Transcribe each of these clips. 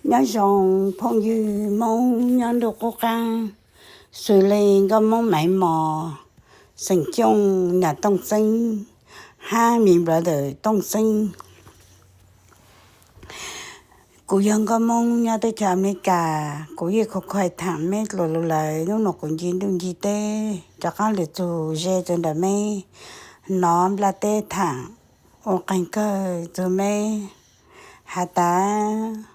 Nyob zoo phooj ywg Hmoob nyob nruab qub qab, xws li nkauj Hmoob Maiv Mos, xeem Xyooj, niam Tooj Xeeb, hab me brother Tooj Xeeb. Kuv yog nkauj Hmoob nyob teb chaws Amelikas, kuv yeej khuv khuav thaam meb dlua lug lawm. Nub nua kuv ncig ntuj ncig teb rov qaab lug txug ze txug ntawm meb, nov nplaj teb thaam ua qeeg kawg txug meb has tas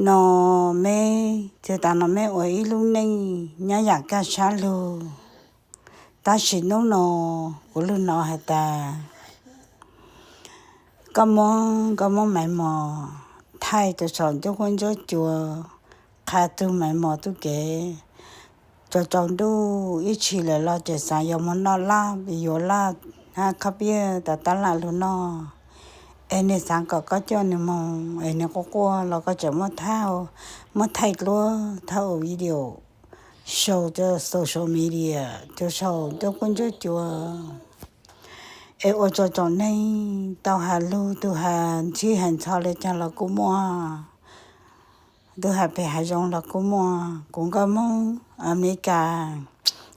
no meb, txug tas no meb ua ib lub neej nyob yaam kaj sab lug. Tab sis nub nua kuv lug nov has tas koj muab nkauj Hmoob Maiv Mos thaij rua saum ncuab kuab ntsuab cua, qha txug Maiv Mos txuj kev tsaus tsaus ntuj ib tshis lawm los tseem xaav yuav moog noj laj yuav laj hab khob piag tas tab laj lug noj, es nwg xaav kom koj coj nwg moog es nwg quaj quaj los koj tseem muab thaij, muab thaij dluab thaij ua video sau rua social media, rua saum ncuab kuab ntsuab cua, es ua rua tsoom neeg tau has lug, tug has ntxhib has ntxhov le caag los kuj muaj, tug has phem has zoo los kuj muaj. Kuv nkauj Hmoob Amelikas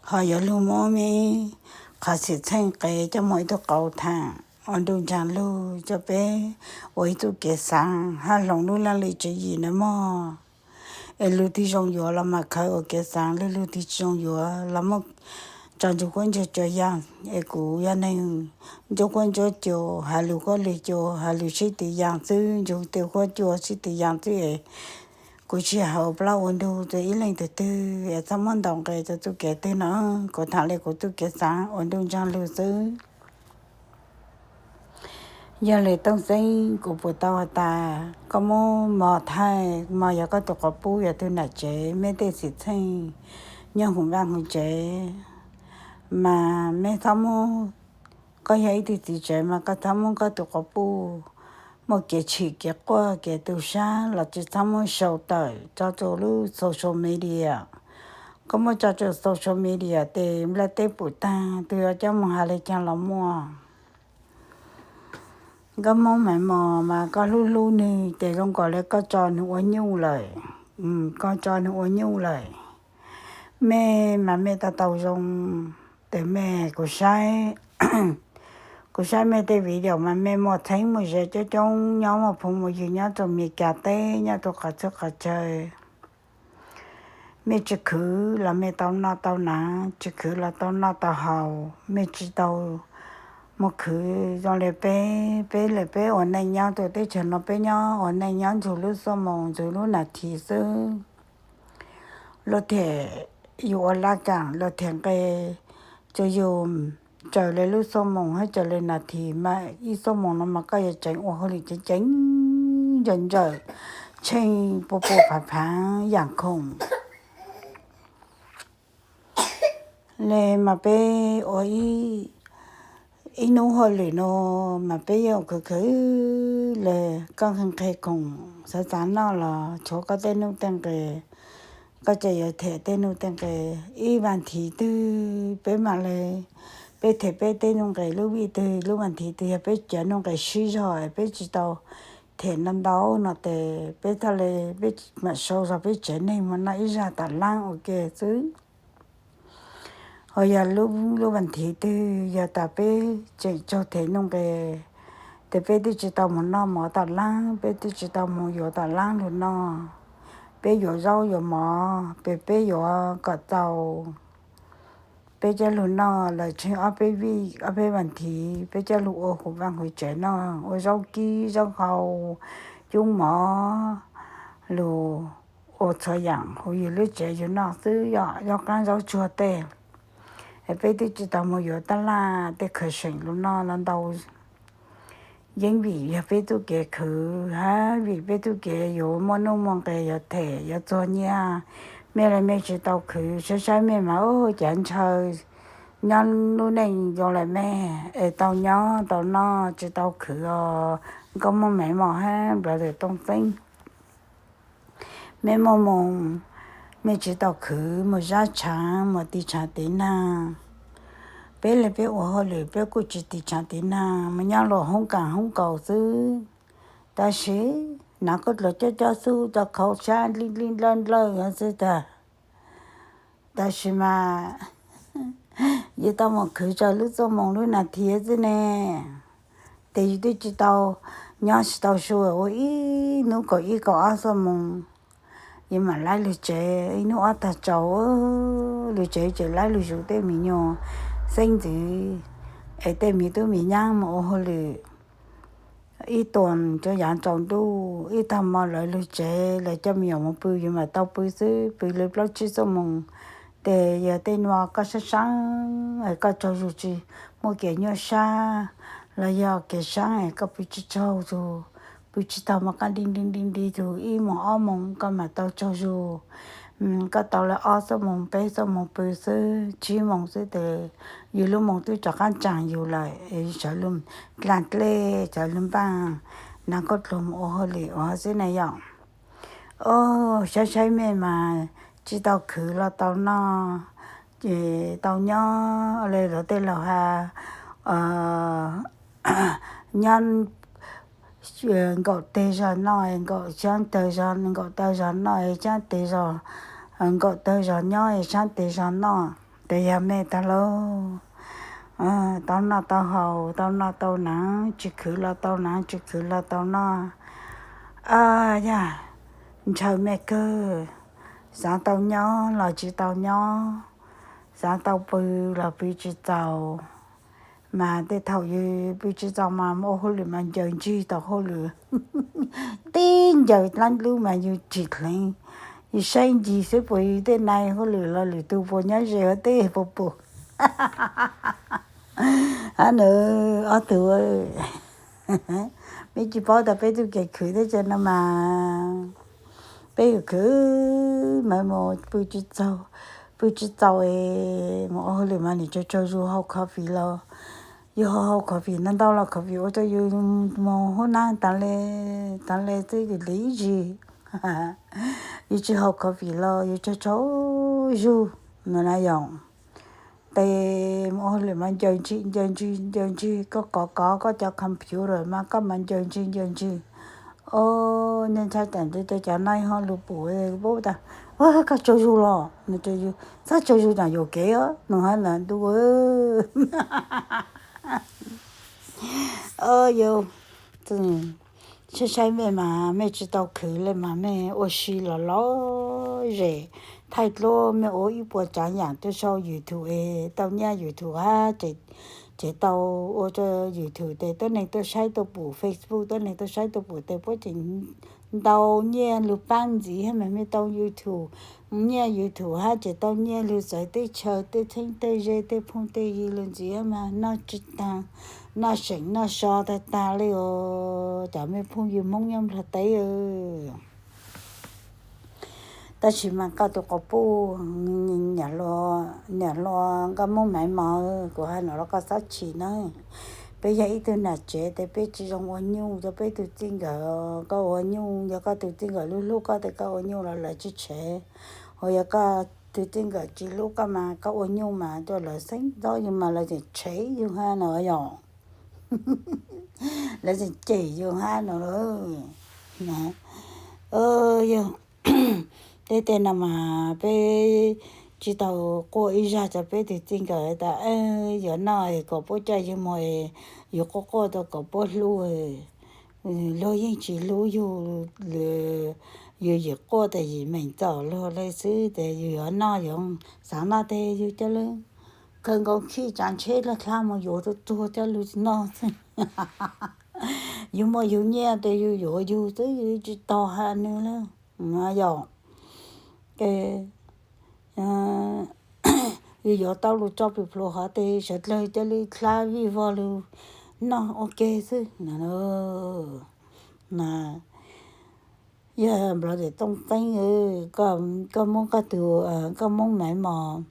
ho yuav lug muab meb qhov xwm txheej qev coj moog ib tug qauv thaam ua nruj nraag lug rua peb ua ib txuj kev xaav hab hloov lub laj lim tswv yim nawb mog. Es lug tig zoo yuav los mas khawv ua kev xaav, lug lug tig tsi zoo yuav los muab tso ncuab kuab ntsuab cua yaam. Es kuv yog neeg ncuab kuab ntsuab cua, has lug kuab lug cua, has lug sib tw yaam xwb, ncuab tw kuab cua sib tw yaam xwb es kuv tsi has ua plaub ua ntug rua ib leej twg twg es txhob muab ntaus nqe rua txuj kev twg no. Kuv thaam le kuv txuj kev xaav ua nruj nraag lug xwb. Yog le Tooj Xeeb, kuv pum tau has tas koj muab Mos thaij, Mos yog koj tug quas puj, yog tug nam tsev, meb tej xwm txheej nyob huv vaaj huv tsev, mas meb txhob muab, koj yog ib tug txiv tsev mas koj txhob muab koj tug quas puj muaj kev tshim kev quaj kev tu sab los tsi txhob muab sau tawm tso rua lub social media. Koj muab tso rua social media tes nplaj teb pum taag, tug yuav coj moog has le caag los muaj. Nkauj Hmoob Maiv Mos mas koj hlub hlub nwg tes zoo nkaus le koj tso nwg ua nyuj lawm. Koj tso nwg ua nyuj lawm. Mej mas mej tau tau zoo, tes mej kuv saib, kuv saib mej tej video mas mej muaj txheeb muaj ze coob coob nyob, muaj phooj muaj ywg nyob rua Amelikas teb, nyob rua qhov txhia qhov chaw. Mej tsi khwv los mej tau noj tau hnav, tsi khwv los tau noj tau haus, mej tsi tau moog khwv zoo le peb. Peb le peb ua neej nyob rua teb chaws no, peb nyob ua neej nyob nrug lub xuab moos nrug lub nas this xwb. Luag them yus ua laj kaam, luag them nqe rua yus, tsaws le lub xuab moos hab tsaws le nas this mas ib xuab moos no mas koj yuav tseev ua hauj lwm ceev ceev ntsawm ntsawm, tsheej pua pua phaav phaav yaam khoom le. Mas peb ua ib hnub hauj lwm no mas peb yeej khwv khwv le. Koj nqhis khoom xav xav noj los tshuav koj tej nuj tej nqe, koj tseem yuav them tej nuj tej nqe. Ib vas thiv twg peb mam le, peb them peb tej nuj nqe, lub vij twg lub vas thiv twg yog peb cov nuj nqe sib zog peb tsi tau them ntau ntau no tes peb txhaj le, peb mam sau zog peb tsev neeg moog noj ib zag tom laab ua ke xwb. Ho yog lub vas thiv twg yog tas peb tseem tsaug them nuj nqe, tes peb twb tsi tau moog noj mov tom laab, peb twb tsi tau moog yuav tom laab lug noj. Peb yuav zaub yuav mov, peb, peb yuav kom txaus peb coj lug noj lawm tsheej ob peb vij ob peb vas thiv, peb coj lug ua huv vaaj huv tsev noj, ua zaub kib zaub hau, cub mov, lug ua txhua yaam huv yug lub tsev yug noj xwb, yog zaub qaab zaub tsuag tej. Es peb twb tsi tau moog yuav taj laj tej khaws seem lug noj ntau ntau. Yeeb vim yog peb txuj kev khwv hab vim peb txuj kev yuav muaj nuj muaj nqe yuav them yuav txuag nyaj. Mej le mej tsi tau khwv, saib saib mej mas ua cav ntshaw nyob lub neej zoo le mej es tau nyob tau noj tsi tau khwv os. Nkauj Hmoob Maiv Mos hab brother Tooj Xeeb, mej muaj moog, mej tsi tau khwv moog zab tshaav moog tiv tshaav tiv naag. Peb le peb ua hauj lwm peb kuj tsi tiv tshaav tiv naag, moog nyob lug hoob kaam hoob kaus xwb. Tab sis Nav koj dluas coj coj xub coj khau sab dlij dlij nplawj nplawj xwb tag. Tab sis mas yus tau mus khwv tsaws lub xuab moos lub nas thiv xwb ne. Ces yus twb tsis tau, nyob tsis tau su ua ib hnub kaum ib kaum ob xuab moos, yus mam laib lug tsev ib hnub ob tag tsaus, lug tsev ces laib lug zuv tej me nyuam xeeb ntxwv, es tej me tub me nyab mus ua hauj lwm. Ib tuam cov yav tsaus ntuj ib tag hmo lawv lug tsev lawv coj me nyuam mus pw yus mam tau pw xwb, pw li plaub tsib xuab moos. Ces yog tej nuav koj sab sab, koj tsaug zug tsis muaj kev nyuaj sab los yog kev sab es koj pw tsis tsaug zug, pw tsis tau mas koj di di di di zug ib moos ob moos koj mam tau tsaug zug. Koj tau li ob xuab moos peb xuab moos pw xwb, tsib moos xwb ces yus lub moos twb rov qab tsaag yus lawm, sawv lug dlaa dlej sawv lug npaaj, nag koj dluas mus ua hauj lwm ua xwb na yom. Saib saib mej mas tsis tau khwv los tau noj, ces tau nyob li luag tej laug has, nyob nkaum teg zog noj, nkaum xyaab tawg zog, nkaum tawg zog noj, xyaab teg zog, nkaum tawg zog nyob, xyaab teg zog noj. Ces yog mej tag lauj, tau noj tau haus, tau noj tau naav, tsis khwv los tau naav, tsis khwv los tau noj. Yog ntshaw mej kawg, xaav tau nyob los tsis tau nyob, xaav tau pw los pw tsis txaus. Mas tej thaum yus pw tsis txaus mas ua hauj lwm mas ncaws ntsig tau hauj lwm, tib ncaws dlaab dlub mas yus tsim dleev, yus saib ncig xwb puas yus tej nai hauj lwm los lwm tug puas nyob ze ua teb puas pum. Hab nws ob tug, mej tsis paub tas peb tug kev khwv teb chaws no mas peb yus khwv mas mus pw tsis txaus, pw tsis txaus es mus ua hauj lwm mas nim tsaug tsaug zug haus coffee los, yus haus haus coffee ntau ntau los coffee ua rau yus mus hub nab taag le, taag le xwb yus le ib zig. Yus tsis haus coffee los yus tsaug tsaug zug no na yom. Ces mus ua hauj lwm mas ncaws ntsig ncaws ntsig ncaws ntsig, koj kov kov koj cov computer mas koj mas ncaws ntsig ncaws ntsig. Ntshai tsam ntshe cov nai ho lug pum paub tas, koj tsaug zug los, txhob tsaug zug tsam yuam kev os no hab na ntuj. Yog saib saib mej mas mej tsis tau khwv le mas mej ua si los lom zem, thaij dluab mej ua ib puas tsaav yaam tuaj sau YouTube es tau nyiaj YouTube hab, ces tau ua rau YouTube tes tuab neeg tuaj saib tuaj pum, Facebook tuab neeg tuaj saib tuaj pum tes puab tseem ntau nyiaj lug paab ntxiv hab mas mej tau YouTube, nyiaj YouTube hab ces tau nyiaj lug txawv teb chaws tej txheeb tej ze tej phooj tej ywg lug ntxiv hab mas noj tsis taag, noj seem noj so tag tag le os cov mej phooj ywg Hmoob nyob Nplog teb. Tab sis mas koj tus quas puj niam hluas nkauj Moob Maiv Mos, kuv has no los koj txhob chim na. Peb yog ib tug nam tsev tes peb tsis zoo ua nyuj rau peb tug txij nkawm, koj ua nyuj yog koj tus txij nkawm hlub hlub koj tes koj ua nyuj los lawv tsis tshev, ho yog koj tus txij nkawm tsis hlub koj mas koj ua nyuj mas rau lawv xeeb ntxov yug mas lawv tseem tshev yug hab no yom. Lawv tseem cem yug hab no. Yog tej teg no mas peb tsis tau quaj ib zag rau peb tug txij nkawm tas yuav noj kom puab coj yug moog, yuav quaj quaj rau kom puab hlub. Luag yeej tsis hlub yug, yus yim quaj tas yim meem txom luag le xwb tes yus yuav noj, yus xaav noj tes yus coj lub kawg nkaus khij tsav ntsheb dlab dlab moog yuav rua tsuag coj lug noj xwb. Yus muaj yus nyiaj tes yus yuav yug xwb, yus tsis tog has nwg le. Yog yus yuav tau lug tso pem plhuav hov tes sawv dlawg coj lug dlab vij vog lug noj ua ke xwb. Yog nplog tes tooj teeb, koj muab koj tug, koj Moob Maiv Mos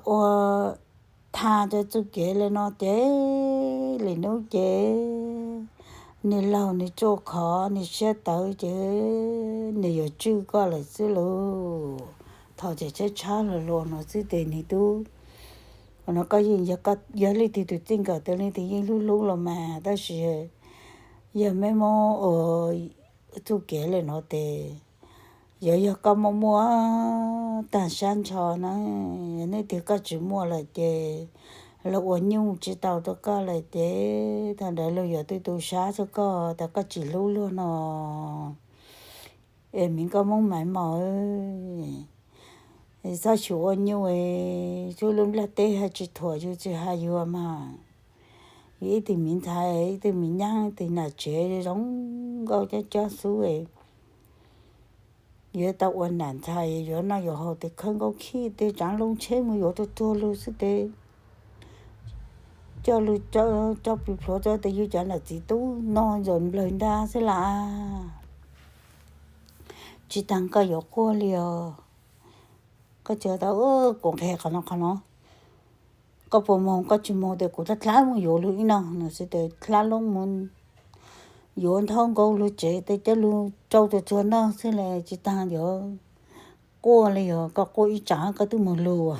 ua tha rua txuj kev le no ces lwm nub ces nwg laug nwg tsuaj khov nwg siab tawv ces nwg yuav tswj koj lawm xwb lauj. Thaum tseem tshab tshab luag luag no xwb tes nwg tub, no koj yeej yog leej twg tug txij nkawm tes leej twg yeej hlub hlub los mas, tab sis Yog mej muab ua txuj kev le nuav tes, yuav yog koj muaj muaj taag sab ntsho na. Nej twg koj tsis muaj lawm ces, luag ua nyuj tsis tau rua koj lawm ces, thaum ntawd luag yuav tu tu sab rua koj tas koj tsis hlub luag no. Es miv nkauj Moob Maiv Mos, txhob xyuv ua nyuj, tub lub nplaj teb hab tsis thuam yug tsis has yuav mas. Yug ib tug miv ntxhais, ib tug miv nyaab, ib tug nam tsev zoo nkauj cob cob xub, yuav tau ua nam ntxhais yuav noj yuav haus tes khawb nkaub khib tej tsaav loo tsheb mus yuav rua tsuag lug xwb tes, coj lug tso plig plhuav rua tes yug cov nam txiv tub no ntxawm nplawg nrag xwb las. Tsis taag koj yuav quaj li os. Koj tsuas tau, kuv nqeg qhov no qhov no, koj puas moog koj tsis moog tes kuv dlha dlha mus yuav lug ib nub no xwb tes dlha loo mus yuav nthab nkaus lug tsev tes coj lug rau rua tsuag noj xwb las. Tsis taag yuav quaj li os, koj quaj ib tsaam koj twb moog lug.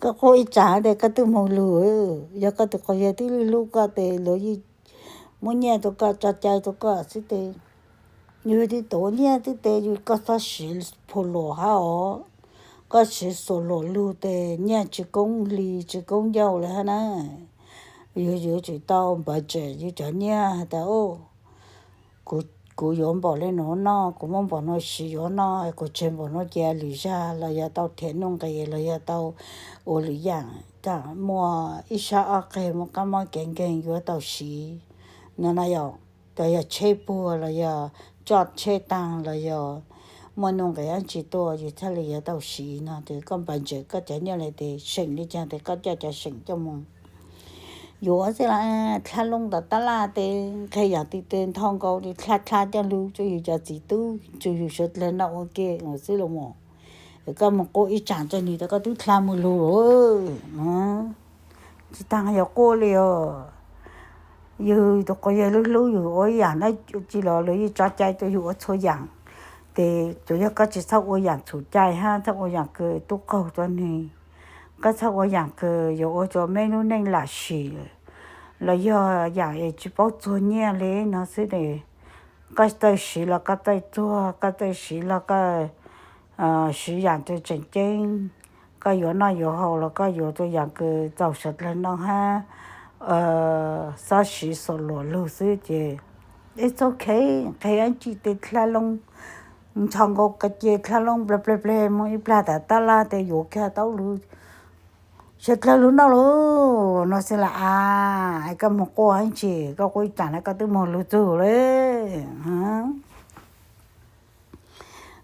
Koj quaj ib tsaam tes koj twb moog lug. Yog koj tus quas yawg twb hlub koj tes luag yeej muab nyiaj rua koj tso cai rua koj xwb tes, yug twb tuav nyiaj xwb tes yug koj txhob siv phum luam hab os. Koj siv xuam luam lug tes nyiaj tsis koob hli tsis koob ncauj li hab na. Yug yuav tsum tau npawv tsem yug cov nyiaj has tas, kuv yuav npaum le nuav noj, kuv muab npaum nuav siv yuav noj, kuv tseg npaum nuav cia lwm zag los yog tau rhiam nuj nqis los yog tau ua lwm yaam, muaj ib sab ob qeg muaj qab mob kev nkeeg yuav tau siv no na yom. Los yog tsheb puag los yog tso tsheb taag los yog muaj nuj nqis dlaab tsi tuaj yug txhaj le yuav tau siv no tes koj npawv tsem koj cov nyiaj le tes seem le caag tes koj coj cov seem coj moog yuav xwb las. Dlha loo tom tab laj tes nqeg yaam ti tes nthab nkaus li dlha dlha coj lug rua yug cov txiv tub tsuas yug suav dlawg noj ua ke xwb los mas. Koj moog quaj ib tsaam rua nwg tes koj twb dlha moog lug. Tsis taag yuav quaj li os. Yug tus quas yawg hlub hlub yug ua ib yaam dlaab tsi los luag yeej tso cai rua yug ua txhua yaam. Tes tsuas yog koj tsis txhob ua yaam txhum cai hab txhob ua yaam kws tub qaug rua nwg. Koj txhob ua yaam kws yuav ua rua meb lub neej lam sim los yog yaam es tsis paub txuag nyiaj le no xwb tes. Koj txawj siv los koj txawj txuag, koj txawj siv los koj siv yaam rua tseem ceeb. Koj yuav noj yuav haus los koj yuav rua yaam kws txaus suav dlawg noj hab txhob siv xuam luam lug xwb ces it's okay, nqeg dlaab tsi tes dlha loo ntsho nkaus koj ces dlha loo pleg pleg pleg moog ib plag tom tab laj tes yuav kag tau lug suav dlawg lug noj lug no xwb las. Koj moog quaj dlaab tsi, koj quaj ib tsaam na koj twb moog lug txug le.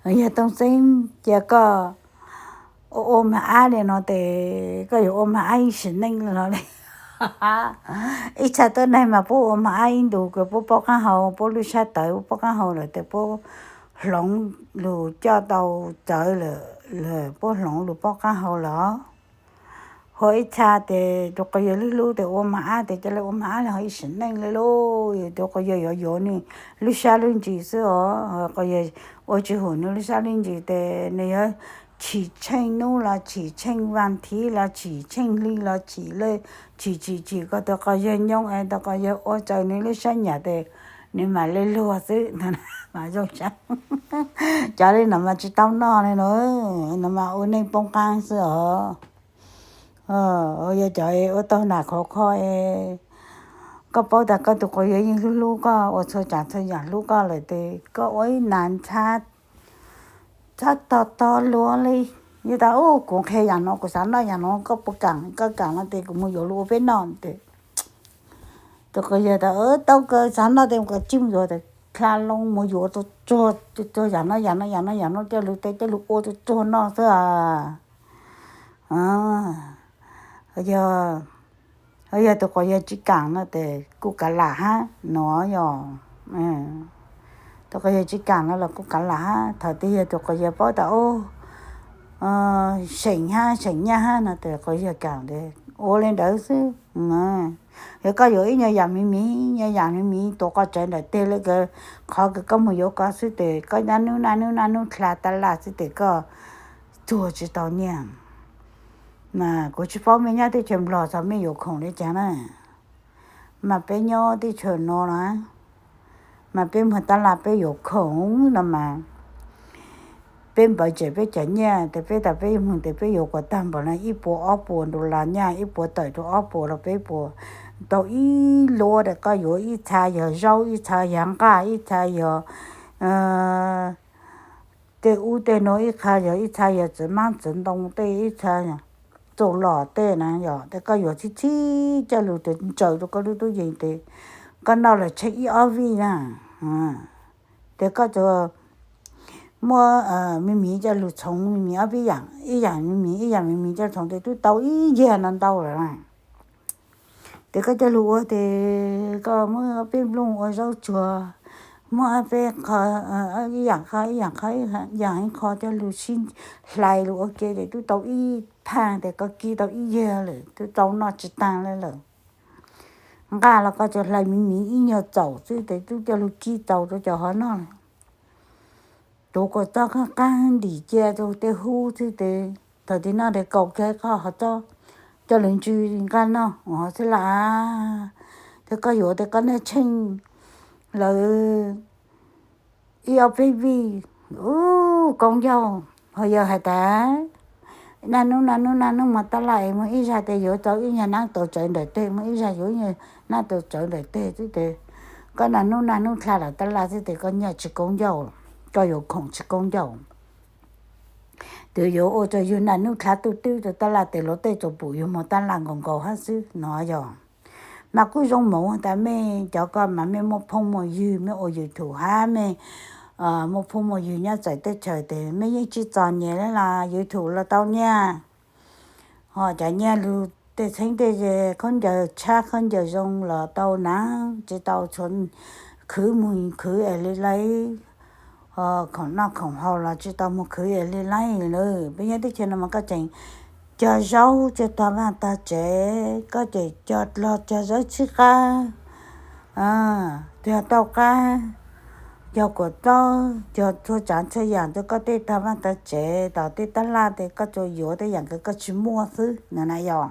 Yog Tooj Xeeb cia koj ua ua mag ab li no tes koj yuav ua mag ab ib sim neej li no li. Ib txha tuab neeg mas puab ua mag ab ib ntus kws puab paub qaab hau, puab lub sab tawv puab paub qaab hau lawm tes puab hloov lug coj tau txawv lawm, puab hloov lug paub qaab hau lawm. Ho ib txha tes tus quas yawg hlub hlub tes ua mag ab tes ca le ua mag ab li ho ib sim neej li lauj. Tus quas yawg yuav yuav nwg lub sab lub ntsws xwb os. Quas yawg ua tsis hum nwg lub sab lub ntsws tes nws yuav chim tsheej nub los chim tsheej vas thiv los chim tsheej hli los chim le, chim chim chim kom tus quas yawg nyoo es tus quas yawg ua tsaws nwg lub sab nyam tes nws mam le luag xwb. Mas zoo sab, cov li no mas tsis tau noj li no, no mas ua neej poob qaab xwb os. Yog cov ua taug nam khov kho, koj paub tas koj tus quas yawg yeej hlub hlub koj, ua txhua tsaam txhua yaam hlub koj lawm tes koj ua ib nas ntxhab txhob tog tog luag li. Yog tas u kuv nqhis yaam no, kuv xav noj yaam no, koj puas kaam? Koj kaam no tes kuv mus yuav lug ua peb noj tes. Tus quas yawg tas tau kawg, xav noj tes kuv tsij mus yuav tes dlha loo mus yuav tsuag tsuag yaam no yaam no yaam no yaam no coj lug tes coj lug ua tsuag tsuag noj xwb. Yog tus quas yawg tsis kaam no tes kuj kav lam hab no yog. Tus quas yawg tsis kaam no los kuj kav lam hab. Thaum twg yog tus quas yawg paub tas u seem hab seem nyaj hab no tes quas yawg kaam tes ua li ntawd xwb. Yog koj yuav ib nyuag yaam miv miv, nyuag yaam miv miv tuav koj tsawv ntawm teg le, qhov kws koj mus yuav ko xwb tes koj naj nub naj nub naj nub dlha tas laj xwb tes koj txuag tsis tau nyiaj. Mas kuv tsis paub mej nyob teb chaws Nplog txog mej yuav khoom li cas na. Mas peb nyob teb chaws no na, mas peb muag tab laj peb yuav khoom no mas, peb npawv tsem peb cov nyiaj tes peb tas peb yuav moog tes peb yuav kuas tag npaum na ib puas ob puas dollar nyaj, ib puas tawm rau ob puas los peb puas tau ib luab tes koj yuav ib txha yog zaub, ib txha yog nqaj, ib txha yog tej ub tej nuav, ib txha yog, ib txha yog txiv maab txiv ntoo tej, ib txha txuj lom tej na yog tes koj yuav txhib txhib coj lug tes ntsaws rau koj lub tub yees tes koj noj los tsheej ib ob vij na. Tes koj tsuas muab me miv coj lug txhoov me miv ob peb yaam, ib yaam me miv ib yaam me miv coj lug txhoov tes tub tau ib yag no ntau lawm. Tes koj coj lug ua tes koj muab ob peb nplooj ua zaub tsuag, muab ob peb qho, ib yaam qho ib yaam qho ib yaam ib qho coj lug sib hlais lug ua ke tes tub tau ib phaaj tes koj kib tau ib yag lawm, tub tau noj tsi taag le lawm. Nqaj los koj tsuas hlais me miv ib nyuag txaum xwb tes tub coj lug kib tau rau cov hov noj. Tuav kuas txob qaab qaab ntim cia rau tej hub xwb tes thaum twg noj tes kaum kiag qhov hov txob coj lug ntsw nqaj noj ua xwb lawm. Tes koj yuav tes koj noj tsheej lawm ib ob peb vij, ub, koob ncaug. Ho yog has tas naj nub naj nub naj nub muag tab laj es muaj ib zag tes yuav tau ib nyuag nab tau tsawv ntawm teg, muaj ib zag yuav ib nyuag nab tau tsawv ntawm teg xwb tes koj naj nub naj nub dlha lawm tab laj xwb tes koj nyiaj tsi koob ncaug, koj yuav khoom tsi koob ncaug. Tes yuav ua rau yug naj nub dlha tuj twb rau tab laj tes luag tej tsuas pum yug muag tab laj nkaus nkaus hab xwb no yog. Mas kuj zoo moov tas mej cov ko mas mej muaj phooj muaj ywg, mej ua YouTube hab mej muaj phooj muaj ywg nyob txawv teb chaws tes mej yeej tsi txom nyem le los YouTube los tau nyiaj. Ho cov nyiaj lug tej txheeb tej ze, khaub ncaws tshab khaub ncaws zoo los tau na, tsi tau txhua khwv moog khwv es le laib. Khoom noj khoom haus los tsi tau moog khwv es le laib lawm. Peb nyob teb chaws no mas koj tseem cog zaub cog tog vaaj tog tsev, koj tseem cog log cog zawb txhib qab, cog tauj qab, cog kuam txaub, cog txhua tsaav txhua yaam rau koj tej tog vaaj tog tsev, tom tej tab laj tes koj tsuas yuav tej yaam kws koj tsi muaj xwb na yog.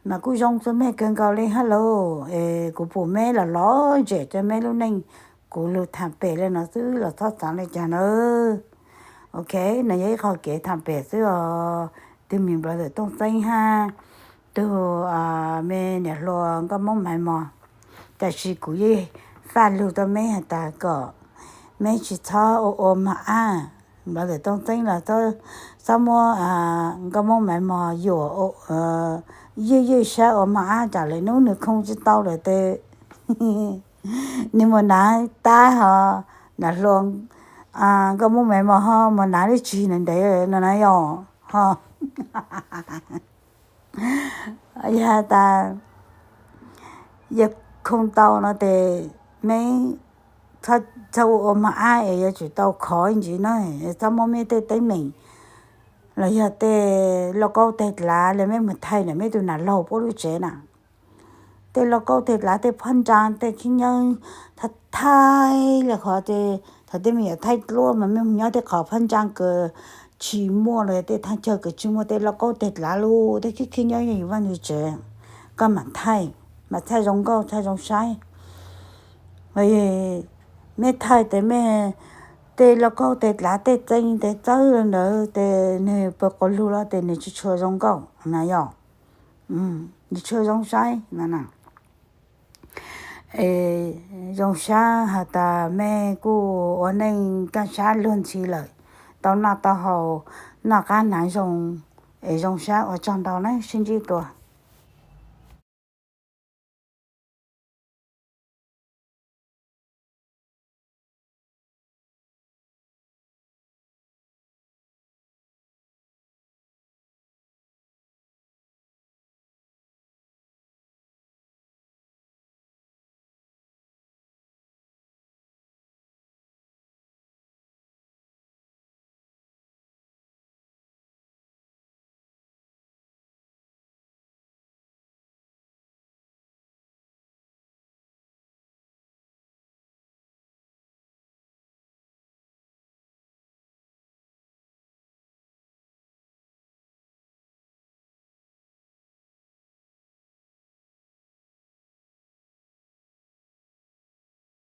Mas kuj zoo rua mej kawg nkaus le hab lauj. Es kuv pum meb los lom zem rua meb lub neej, kuv lug thaam pem le no xwb los txhob xaav le caag nawb. Ok, no yog ib qho kev thaam pem xwb os. Tug me brother Tooj Xeeb hab tug me niam hluas Nkauj Moob Maiv Mos, tab sis kuv yeej faj lug rua meb has tas kom meb tsi txhob ua ua mog ab. Brother Tooj Xeeb los txhob muab Nkauj Moob Maiv Mos yuam ywj ywj sab ua mog ab, tsam le nub nwg khoo tsi tau lawm tes nwg moog nav tab ho, nam hluas Nkauj Moob Maiv Mos ho moog nav dlaab tsi ntev ntev no na yog ho. Yog has tas yog khoo tau no tes meb txhob ua ua mog ab es yuav tsum tau khov ntsis na, txhob muab meb tej teeb meem los yog tej lauj kaub teg dlav le meb moog thaij ntawm meb tug nam laug puab lub tsev na. Tej lauj kaub teg dlav tej phab ntsaa tej khib nyob thaij thaij le qhov thaum tej me nyuam thaij dluab mas mej moog nyob tej qhov phab ntsaa kws tsi muaj los yog tej thaaj chaw kws tsi muaj tej lauj kaub teg dlav lug tej khib khib nyob yog yus vaaj yug tsev, koj mam thaij, mam thaij zoo nkauj thaij zoo saib. Meb thaij tes mej tej lauj kaub teg dlav tej txeeb tej txawb ntawd tes nwg pawg quas lug los tes nwg tsi tshua zoo nkauj na yog, tsi tshua zoo saib na. Zoo sab has tas mej kuj ua neej kaaj sab luag ntxhi lawm, tau noj tau haus, noj qab hnav zoo, es zoo sab ua tsaug ntau na, sib ntsib dlua.